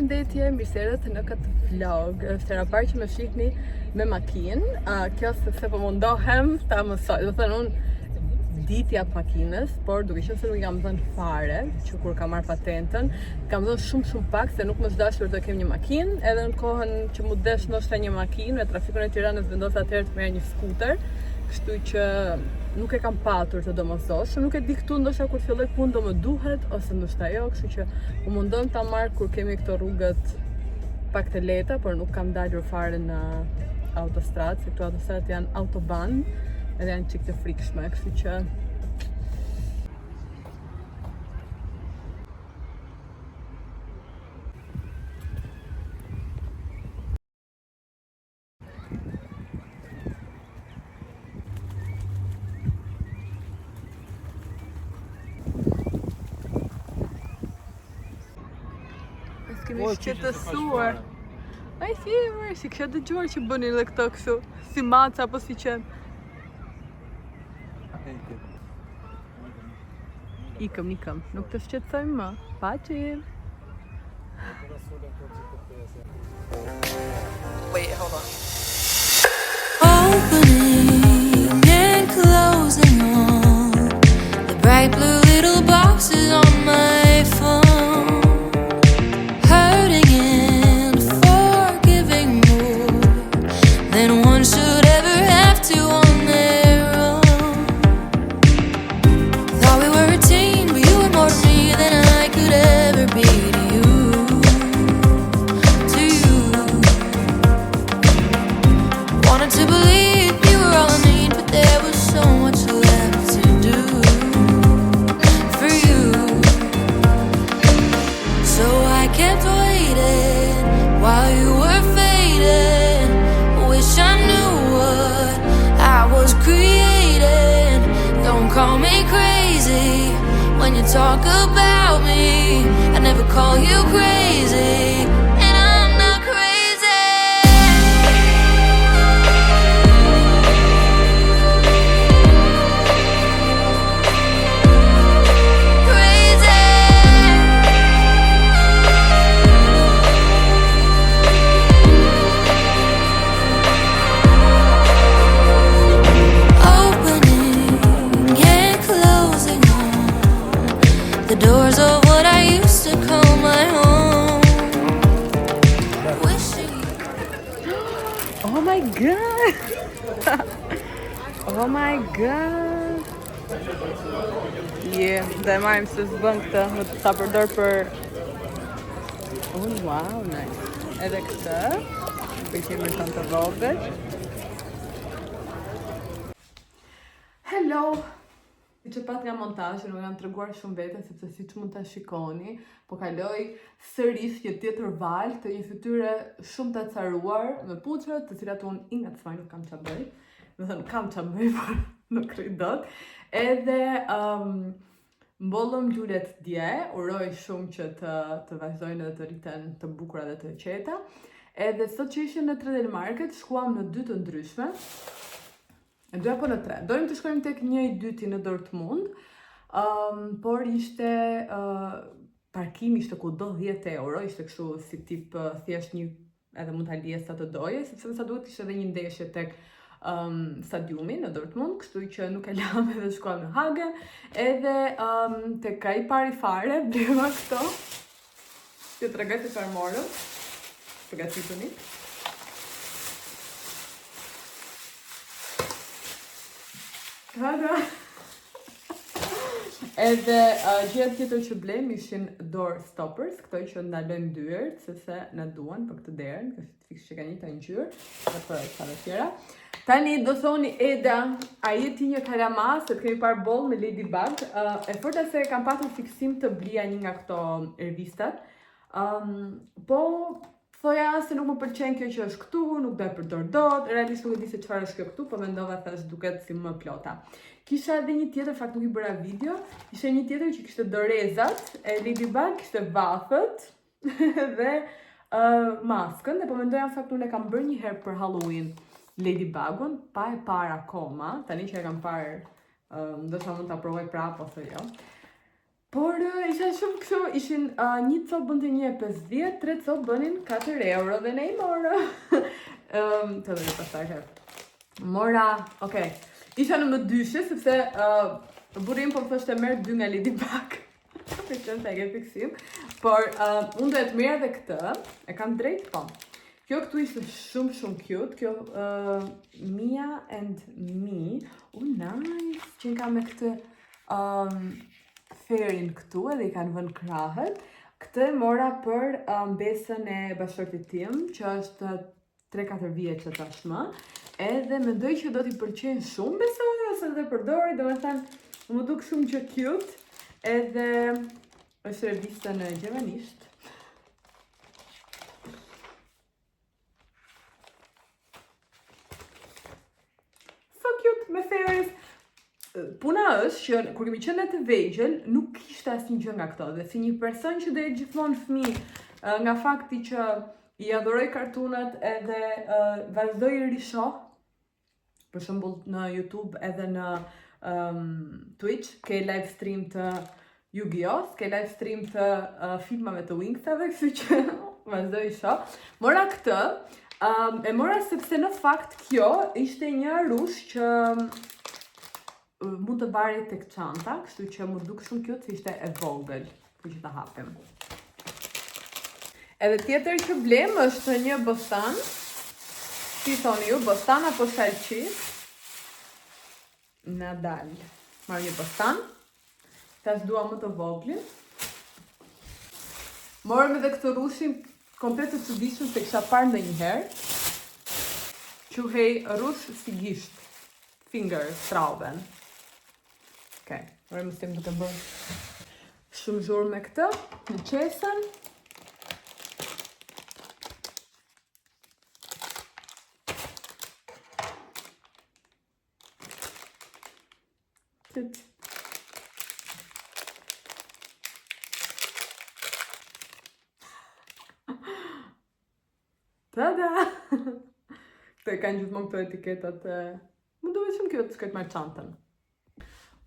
Përshëndetje, mirë se erdhët në këtë vlog. Është hera e parë që më shihni me makinë. Uh, kjo sepse po mundohem ta mësoj. Do thënë unë di t'i jap makinës, por duke qenë se nuk i kam dhënë fare, që kur kam marrë patentën, kam dhënë shumë shumë pak se nuk më është dashur të kem një makinë, edhe në kohën që m'u desh ndoshta një makinë me trafikun e Tiranës vendosa atëherë të merrja një skuter, kështu që nuk e kam patur të domosdoshëm, nuk e di këtu ndoshta kur të filloj punë do më duhet ose ndoshta jo, kështu që po mundohem ta marr kur kemi këto rrugët pak të lehta, por nuk kam dalur fare në autostradë, se këto autostradat janë autoban edhe janë çik të frikshme, kështu që Kemi shqetësuar. Ai si e mërë, si kisha dëgjuar që bënin dhe këto kështu, si maca apo si qen. Ikëm, ikëm, nuk të shqetësojmë më. Paçim. Wait, hold on. Opening and closing all the bright blue little boxes on my phone. Hurting and forgiving more than one should ever have to on their own. Thought we were a team, but you were more to me than I could ever be to you. To you. Wanted to believe you were all I need, but there was so much left to do for you. So I kept waiting while you were fading. Wish I knew what I was creating. Don't call me crazy when you talk about me. I never call you crazy, and I'm not crazy. Crazy. Opening and closing all the doors of what I used to call my home. Wishing you. Oh my god! oh my god! Yeah, do e marrim se s'bën këtë, më ta përdor për... Oh, wow, nice. Edhe këtë, për që më thonë të vogël. Hello! Siç e patë nga montazhi, nuk e kam treguar shumë veten sepse siç mund ta shikoni, po kaloj sërish një tjetër valë të një fytyre shumë të acaruar me puçrrat, të cilat unë i ngacmoj, nuk kam ç'a bëj. Do thënë kam ç'a bëj, por nuk rri dot. Edhe um, mbollëm lulet dje, uroj shumë që të të vazhdojnë edhe të rriten të bukura dhe të qeta. Edhe sot që ishim në Trendel Market, shkuam në dy të ndryshme. E dy apo në tre. Donim të shkojmë tek një i dyti në Dortmund, um, por ishte uh, parkimi ishte kudo 10 euro, ishte kështu si tip uh, thjesht një edhe mund ta lije sa të doje, sepse me sa duhet ishte edhe një ndeshje tek um, stadiumi në Dortmund, kështu që nuk e lamë edhe shkuam në Hagen, edhe um, tek ai pari fare bleva këto. Ju tregoj se çfarë morëm. Përgatituni. Tada! Edhe uh, gjëja tjetër që blem ishin door stoppers, këto që ndalojnë dyert, sepse na duan për këtë derën, që është fiks që ka njëjta ngjyrë, dhe për ca të tjera. Tani do thoni Eda, a je ti një kalama se të kemi parë boll me Ladybug? Uh, e vërteta se kam patur fiksim të blija një nga këto revistat. Um, po thoja se nuk më pëlqen kjo që është këtu, nuk do e përdor dot, realisht nuk e di se çfarë është kjo këtu, po mendova thash duket si më plota. Kisha edhe një tjetër, fakt nuk i bëra video, ishte një tjetër që kishte dorezat e Ladybug, kishte vathët dhe uh, maskën, dhe po mendoja në fakt unë e kam bërë një herë për Halloween Ladybugun, pa e parë akoma, tani që e kam parë, uh, ndoshta mund ta provoj prapë ose jo. Por uh, isha isha shumë kështu, ishin uh, një copë bënte 1.50, tre copë bënin 4 euro dhe ne i morëm. um, të dhe pastaj he. Mora, okay. Isha në mëdyshje sepse uh, burri im po më thoshte merr dy nga Ladybug. Për qenë se e ke fiksim. Por uh, unë do të merrja edhe këtë. E kam drejt po. Kjo këtu ishte shumë shumë cute. Kjo uh, Mia and Me. Oh, nice. Që ka me këtë um, ferin këtu edhe i kanë vënë krahët. Këtë e mora për um, mbesën e bashkëshortit tim, që është 3-4 vjeçe tashmë. Edhe mendoj që do t'i pëlqejnë shumë besoj ose do e përdori, domethënë m'u duk shumë që cute. Edhe është revista në gjermanisht. So cute me fairies. Puna është që kur kemi qenë të vegjël, nuk kishte asnjë gjë nga këto dhe si një person që do jetë gjithmonë fëmijë nga fakti që i adhuroj kartunat edhe uh, vazhdoj i rishoh për shembull në YouTube edhe në um, Twitch ke live stream të Yu-Gi-Oh, ke live stream të uh, filmave të Winxave, kështu që vazhdoj i shoh. Mora këtë, um, e mora sepse në fakt kjo ishte një arush që mund të varej tek çanta, kështu që m'u duk shumë cute se ishte e vogël, kështu që ta hapim. Edhe tjetër që blem është një bostan. Si thoni ju, bostan apo shalqi? Nadal. Marr një bostan. Tash dua më të voglin. Morëm edhe këtë rrushin komplet të çuditshëm s'e kisha parë ndonjëherë. Quhej rrush si gisht. Finger, trauben. Okej, okay. Morëm mos jem duke bërë shumë zhurmë me këtë, në qesen. Cute. Tada! Këto e kanë gjithmonë këto etiketat e... Më duket shumë cute, shkoj të marr çantën.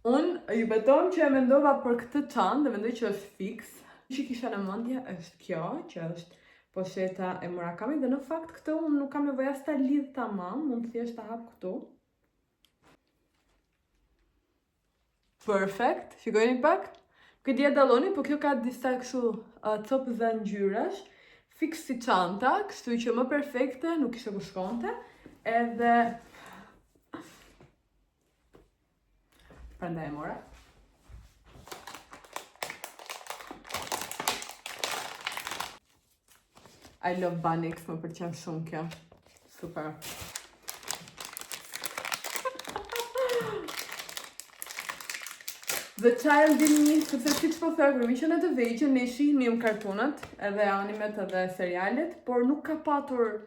Unë ju betohem që e mendova për këtë çantë dhe mendoj që është fiks. Që kisha në mendje është kjo, që është posheta e Murakamit dhe në fakt këtë unë nuk kam nevojë as ta lidh tamam, mund thjesht ta hap këtu. Perfect. Shikojeni pak. Nuk e di a dalloni, po kjo ka disa kështu uh, copëza ngjyrash, fiks si çanta, kështu që më perfekte nuk kishte ku shkonte. Edhe prandaj e mora. I love Bunnyx, më pëlqen shumë kjo. Super. The Child in Me, sepse siç po them, kur kemi qenë të vegjël, ne shihnim kartunat, edhe animet edhe serialet, por nuk ka patur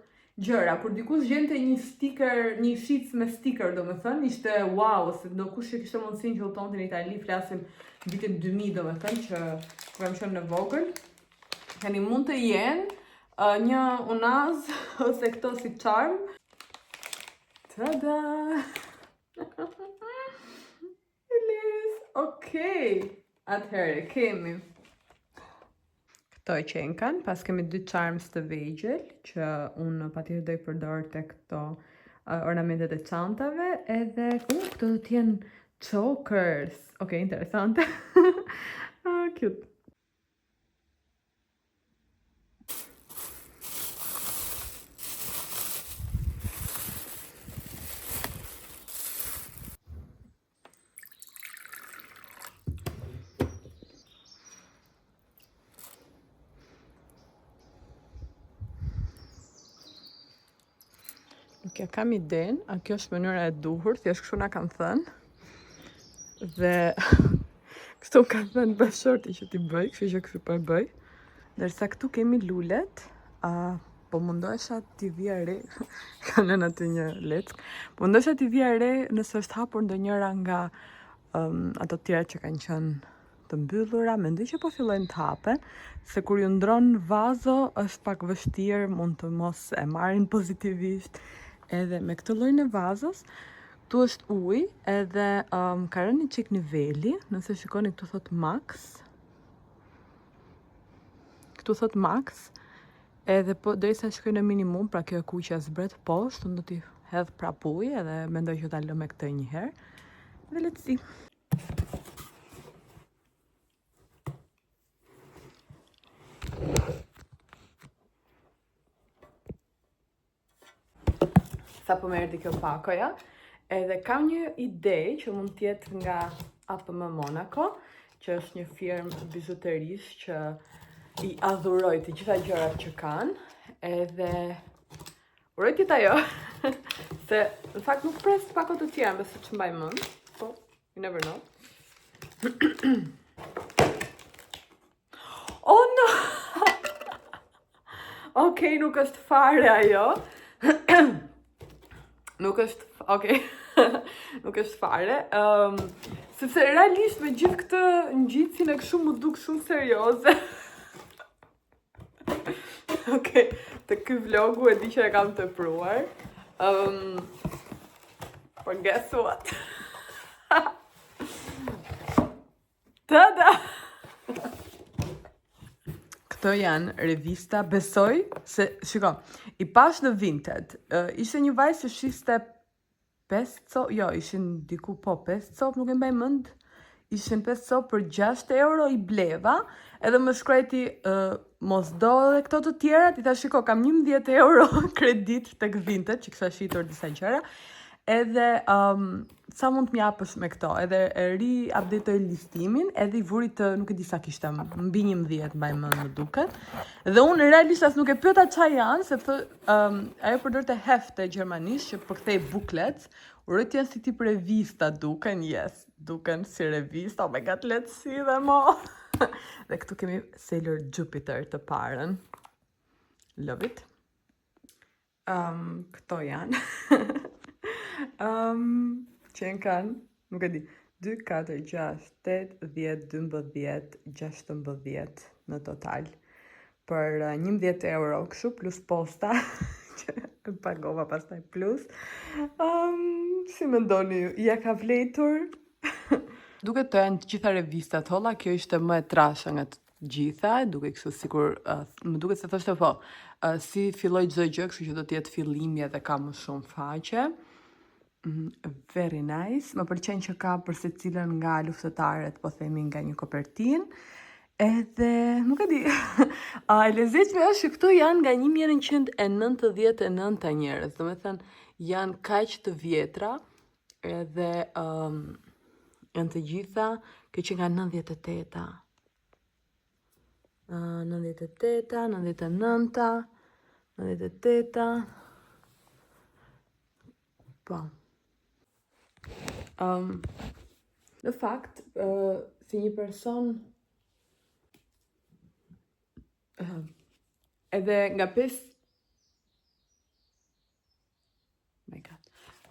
gjëra. Kur dikush gjente një sticker, një shicë me sticker, domethënë, ishte wow, se ndokush që kishte mundësinë që udhëtonte në Itali, flasim vitin 2000, domethënë, që kur kam qenë në vogël, Tani mund të jenë uh, një unaz ose këto si charm. Tada! Elis, okej. Atëherë kemi këto që kanë, pas kemi dy charms të vegjël që unë patjetër do i përdor te këto uh, ornamentet e çantave, edhe uh, këto do të jenë chokers. Okej, interesante. ah, cute. Nuk ja kam idenë, a kjo është mënyra e duhur, thjesht kështu na kanë thënë. Dhe kështu më ka thënë bashkëshorti që t'i bëj, kështu që kështu po e bëj. Ndërsa këtu kemi lulet, a, po mundohesha t'i vija re, kanë lënë aty një leckë, po mundohesha t'i vija re nëse është hapur ndonjëra nga um, ato tjera që kanë qenë të mbyllura, mendoj që po fillojnë të hapen, se kur ju ndron vazo është pak vështirë, mund të mos e marrin pozitivisht, edhe me këtë llojin e vazos, këtu është ujë, edhe um, ka rënë një çik niveli, nëse shikoni këtu thot max. Këtu thot max, edhe po derisa shkoj në minimum, pra kjo e kuqja zbret poshtë, unë do t'i hedh prap ujë edhe mendoj që ta lë me këtë një herë. Dhe let's see. Sapo më erdhi kjo pakoja, edhe kam një ide që mund të jetë nga APM Monaco, që është një firmë bizhuterish që i adhuroj të gjitha gjërat që kanë, edhe uroj të jetë ajo, se në fakt nuk pres pako të tjera, me sa që mbaj mend, po, you never know. Oh no! Okej, nuk është fare ajo. nuk është, okej. nuk është fare. Um, sepse realisht me gjithë këtë ngjitësin e kështu më duk shumë serioze. Okej, te ky vlogu e di që e kam tepruar. Um, por guess what? Tada! Këto janë revista, besoj se, shiko, i pash në Vinted. Uh, ishte një vajzë që shiste 5 copë, jo, ishin diku po 5 copë, nuk e mbaj mend. Ishin 5 copë për 6 euro i bleva, edhe më shkruajti uh, mos do edhe këto të tjerat, i thash shiko, kam 11 euro kredit tek Vinted, që kisha shitur disa gjëra. Edhe um, sa mund të më japësh me këto? Edhe e ri-update-oi listimin, edhe i vuri të, nuk e di sa kishte, mbi 11 mbaj mend më duket. Dhe unë realisht as nuk e pyeta ça janë, sepse um, ajo përdorte hefte gjermanisht që përkthej booklets. Uroj të jenë si tip revista duken, yes, duken si revista. Oh my god, let's see them all. Dhe këtu kemi Sailor Jupiter të parën. Love it. Um, këto janë. um, që janë kanë, nuk e di, 2, 4, 6, 8, 10, 12, 16 në total. Për uh, 11 euro kështu plus posta që e pagova pastaj plus. Um, si mendoni ju, ja ka vlejtur? Duket të janë të gjitha revistat holla, kjo ishte më e trasha nga të gjitha, duke kështu sikur, uh, më duket se thoshte po, uh, si filloi çdo gjë, kështu që do të jetë fillimi edhe ka më shumë faqe. Mm, very nice. Më pëlqen që ka për secilën nga luftëtarët, po themi nga një kopertin. Edhe, nuk e di, a, e lezetshme është që këto janë nga 1999 njerëz, do me thënë, janë kaq të vjetra, edhe um, janë të gjitha, kjo që nga 98-a. Uh, 98-a, 99-a, 98-a. Po. Um, në fakt, uh, si një person uh, edhe nga 5 My God.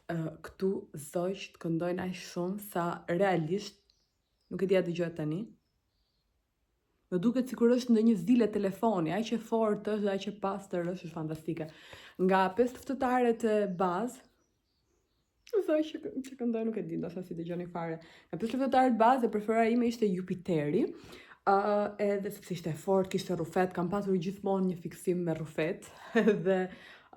Uh, këtu zogjtë këndojnë aq shumë sa realisht nuk e di a dëgjohet tani. Më duket sikur është ndonjë zile telefoni, aq e fortë është dhe aq e pastër është, është fantastike. Nga pesë luftëtarët e bazë, zogj që, që këndojnë nuk e di, ndoshta si dëgjoni fare. Nga pesë luftëtarët bazë, e preferuara ime ishte Jupiteri. Uh, edhe sepse ishte e fortë, kishte rrufet, kam pasur gjithmonë një fiksim me rrufet dhe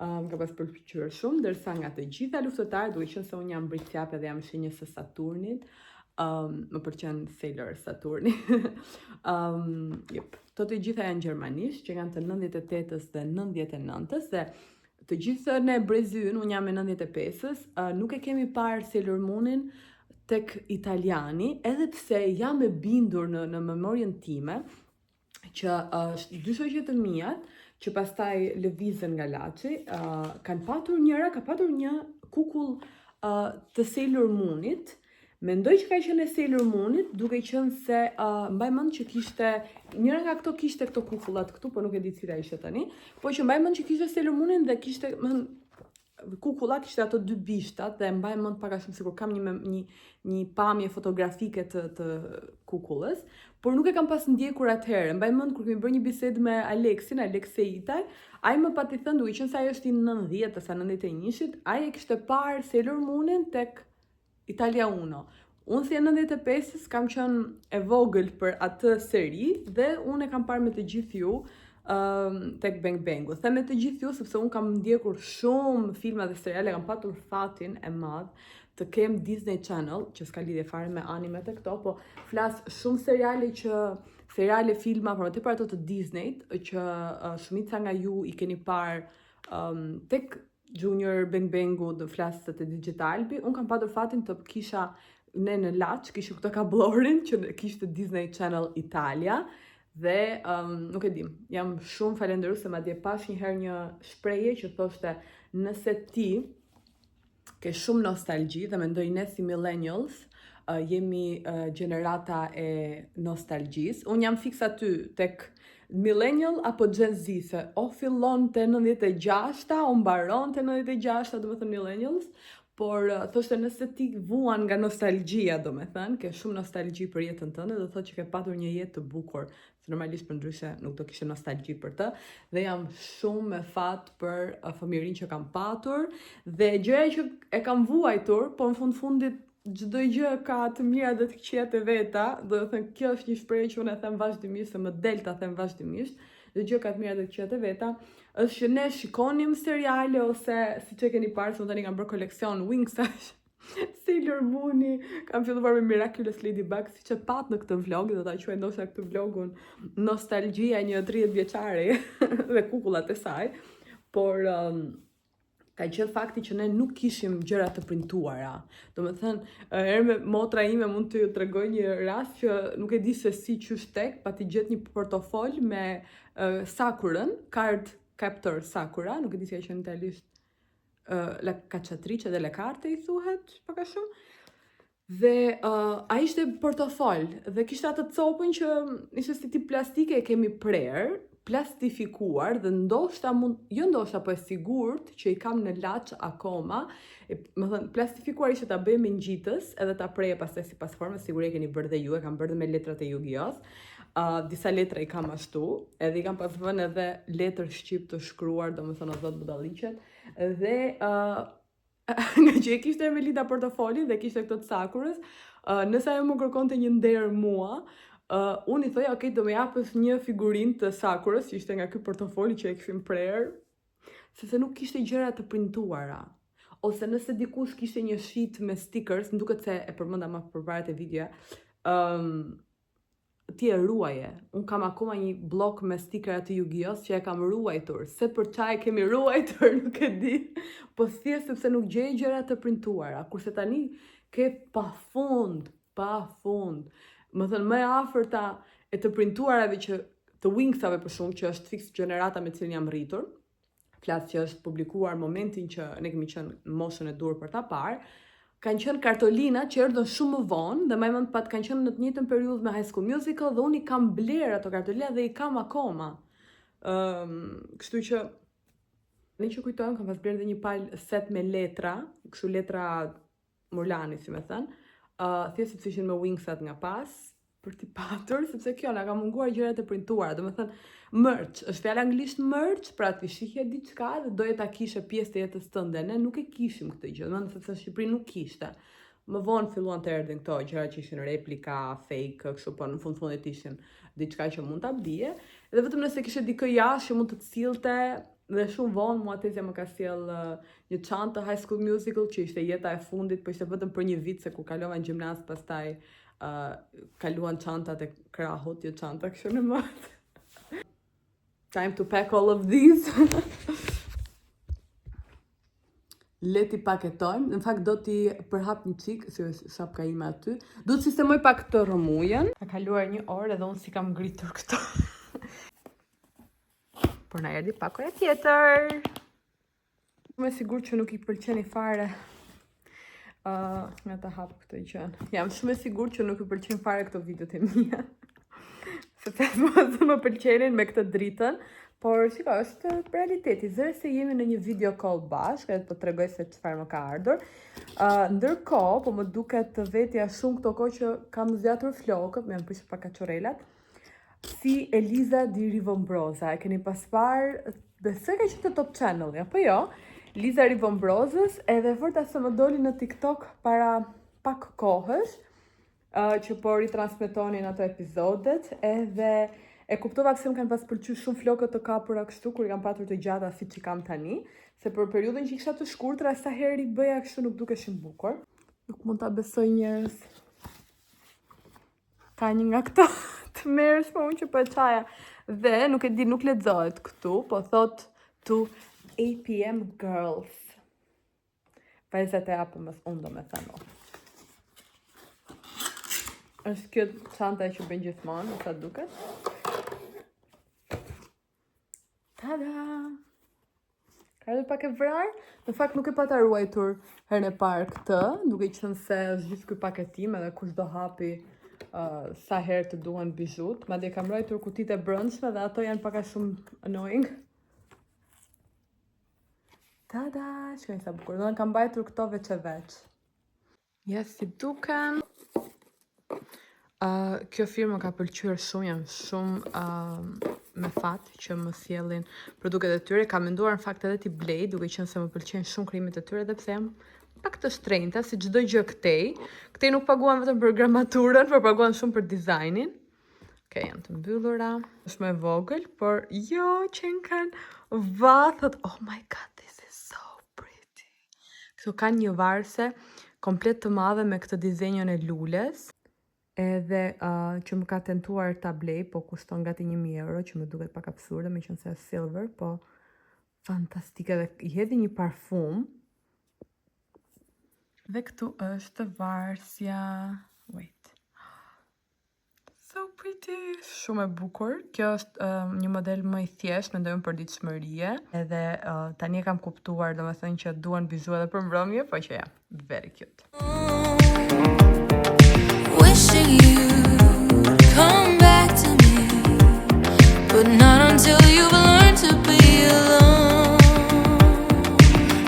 uh, më ka pas pëlqyer shumë, ndërsa nga të gjitha luftëtarët, duke qenë se unë jam bricjap edhe jam shenjës së Saturnit, um, më pëlqen Sailor Saturni. um, jep. Këto të gjitha janë gjermanisht, që janë të 98-ës dhe 99-ës dhe të gjithë ne brezi ynë, unë jam e 95-ës, uh, nuk e kemi parë Sailor Moonin tek italiani, edhe pse jam e bindur në në memorien time që uh, dy shoqe të miat që pastaj lëvizën nga Laçi, uh, kanë patur njëra, ka patur një kukull uh, të Sailor Moonit. Mendoj që ka qenë e Sailor Moonit, duke qenë se uh, mbaj mend që kishte njëra nga këto kishte këto kukullat këtu, po nuk e di cila ishte tani, po që mbaj mend që kishte Sailor Moonin dhe kishte më kukulla kishte ato dy bishtat dhe mbaj mend pak a shumë sikur kam një një një pamje fotografike të të kukullës, por nuk e kam pas ndjekur atëherë. Mbaj mend kur kemi bërë një bisedë me Aleksin, Aleks Seitaj, ai më pati thënë, duke qenë se ai është i 90 ose 91-shit, ai e kishte parë Sailor Moonin tek Italia Uno. Unë si e 95-ës kam qenë e vogël për atë seri dhe unë e kam parë me të gjithë ju. um, tek Bang Bangu. Them me të gjithë ju sepse unë kam ndjekur shumë filma dhe seriale, kam patur fatin e madh të kem Disney Channel, që s'ka lidhje fare me animet e këto, po flas shumë seriale që seriale, filma, por më tepër ato të Disneyt, që uh, shumica nga ju i keni parë um, tek Junior Bang Bangu do flas të Digitalbi, unë kam patur fatin të kisha ne në Laç, kishim këtë kabllorin që kishte Disney Channel Italia dhe um, nuk e di, jam shumë falënderuese madje pash një herë një shprehje që thoshte nëse ti ke shumë nostalgji dhe mendoj ne si millennials uh, jemi uh, gjenerata e nostalgjisë. Unë jam fiks aty tek millennial apo Gen Z, se o fillon te 96-ta, o mbaron te 96-ta, do të thënë millennials, por uh, thoshte nëse ti vuan nga nostalgjia, do me thënë, ke shumë nostalgji për jetën tënde, do thotë që ke patur një jetë të bukur, se normalisht për ndryshe nuk do kishe nostalgji për të, dhe jam shumë me fat për uh, fëmijërinë që kam patur, dhe gjëja që e kam vuajtur, po në fund fundit çdo gjë ka të mira dhe të këqija të veta, do të thënë kjo është një shprehje që unë e them vazhdimisht, se më del ta them vazhdimisht, çdo gjë ka të mira dhe të këqija të veta, është që ne shikonim seriale ose siç e keni parë se unë tani kam bërë koleksion Winxash, Sailor Moon-i, kam filluar me Miraculous Ladybug, siç e pat në këtë vlog, do ta quaj ndoshta këtë vlogun nostalgjia një 30 vjeçare dhe kukullat e saj, por um, ka qenë fakti që ne nuk kishim gjëra të printuara. Do me thënë, herë me motra ime mund të ju tregoj një rast që nuk e di se si qysh tek, pati gjetë një portofol me uh, Sakurën, card captor Sakura, nuk e di si ka qenë italisht, uh, la cacciatrice delle carte i thuhet, pak a shumë. Dhe uh, a ishte portofol dhe kishte atë copën që ishte si tip plastike e kemi prerë, plastifikuar dhe ndoshta mund, jo ndoshta, po e sigurt që i kam në Laç akoma, e, më thënë, plastifikuar ishte ta bëje me ngjitës edhe ta preje pastaj sipas formës, sigurisht e keni bërë dhe ju, e kam bërë dhe me letrat e Yu-Gi-Oh! Uh, disa letra i kam ashtu, edhe i kam pas vënë edhe letër shqip të shkruar, domethënë o zot budalliqet, dhe uh, nga që e kishte Ermelida portofolin dhe kishte këto të Sakurës, uh, nëse ajo më kërkonte një nder mua, uh, unë i thoja, ok, do më japësh një figurinë të Sakurës, që ishte nga ky portofoli që e kishim prerë, sepse nuk kishte gjëra të printuara. Ose nëse dikush kishte një sheet me stickers, më duket se e përmenda më përpara te videoja, um, ti e ruaje. Unë kam akoma një blok me stickera të Yu-Gi-Oh që e kam ruajtur. Se për qa e kemi ruajtur, nuk e di. Po thjesht sepse nuk gjej gjëra të printuara. Kurse tani ke pa fund, pa fund. Më thënë, më e afërta e të printuarave që të Winxave për shumë, që është fiks gjenerata me cilën jam rritur, flas që është publikuar momentin që ne kemi qenë në moshën e duhur për ta parë, kanë qenë kartolina që erdhën shumë më vonë dhe më mend pat kanë qenë në të njëjtën periudhë me High School Musical dhe unë i kam bler ato kartolina dhe i kam akoma. Ëm, um, kështu që ne që kujtojmë kam pas bler edhe një palë set me letra, kështu letra Murlani, si me thënë, uh, thjesht sepse ishin me Winxat nga pas, për t'i patur, sepse kjo na ka munguar gjërat e printuara, do me thënë, merch, është fjala anglisht merch, pra ti shihje diçka dhe doje ta kishe pjesë të jetës tënde, ne nuk e kishim këtë gjë, do me thënë sepse në Shqipëri nuk kishte. Më vonë filluan të erdhin këto gjëra që ishin replika, fake, kështu po në fund fundit ishin diçka që mund ta blije. Dhe vetëm nëse kishe dikë jashtë që mund të të sillte dhe shumë vonë mua tezja më ka sjell një çantë të High School Musical që ishte jeta e fundit, po ishte vetëm për një vit se kur kalova në gjimnaz pastaj uh, kaluan çantat e krahut, jo çanta kështu në mëtë. Time to pack all of these. Le t'i paketojmë. Në fakt do t'i përhap një çik, si është shapka ime aty. Do të sistemoj pak këtë rrëmujën. Ka kaluar një orë edhe unë s'i kam ngritur këto. Por na erdhi pakoja tjetër. Më e sigurt që nuk i pëlqeni fare uh, nga ta hap këtë gjën. Jam shumë e sigurt që nuk i pëlqen fare këto videot e mia. Sepse mos më pëlqenin me këtë dritën, por shiko, është realiteti. Zëre se jemi në një video call bashkë, edhe po tregoj se çfarë më ka ardhur. Uh, ndërkohë, po më duket të vetja shumë këto kohë që kam zgjatur flokët, më janë prishur pak kaçurrelat. Si Eliza di Rivombroza, e keni pas parë, besoj ka qenë te Top Channel, apo jo? Liza Rivombrozës, edhe vërta se më doli në TikTok para pak kohësh, uh, që po ritransmetonin ato epizodet, edhe E kuptova pse më kanë pas pëlqyer shumë flokët të kapura kështu kur i kam patur të gjata siç i kam tani, se për periudhën që isha të shkurtra sa herë i bëja kështu nuk dukeshin bukur. Nuk mund ta besoj, njerëz. Ka një nga këto të mërshme unë që po e qaja. Dhe nuk e di, nuk lexohet këtu, po thot "To APM Girls". Vajzat e APM-s, unë do me thënë. Është kjo çanta që bën gjithmonë, sa duket. Tada! Ka edhe pak e vrarë. Në fakt nuk e pata ruajtur herën e parë këtë, duke qenë se është gjithë ky paketim edhe kush do hapi sa herë të duhen bizhut. Madje kam ruajtur kutitë e brendshme dhe ato janë pak a shumë annoying. Tada! Shikoni sa bukur. Do të kam mbajtur këto veç e veç. Ja si duken. Kjo firmë ka pëlqyer shumë, jam shumë me fat që më sjellin produktet e tyre. Kam menduar në fakt edhe t'i blej, duke qenë se më pëlqejnë shumë krimet e tyre, edhe pse jam pak të shtrenjta, si çdo gjë këtej. Këtej nuk paguan vetëm për gramaturën, por paguan shumë për dizajnin. Okej, janë të mbyllura. Është më e vogël, por jo, që kanë vathët. Oh my God, this is so pretty. Këto kanë një varëse komplet të madhe me këtë dizenjon e lules edhe që më ka tentuar ta blej, po kushton gati 1000 euro, që më duket pak absurde, me qenë se është silver, po fantastike dhe i hedhi një parfum. Dhe këtu është varsja. Wait. So pretty, shumë e bukur. Kjo është një model më i thjeshtë, mendojmë për ditëshmërie. Edhe tani e kam kuptuar, domethënë që duan bizhu edhe për mbrëmje, po që ja, very cute. Wishing you'd come back to me, but not until you've learned to be alone.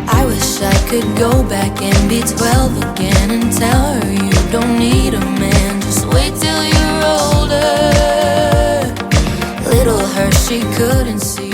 I wish I could go back and be 12 again and tell her you don't need a man. Just wait till you're older. Little her, she couldn't see.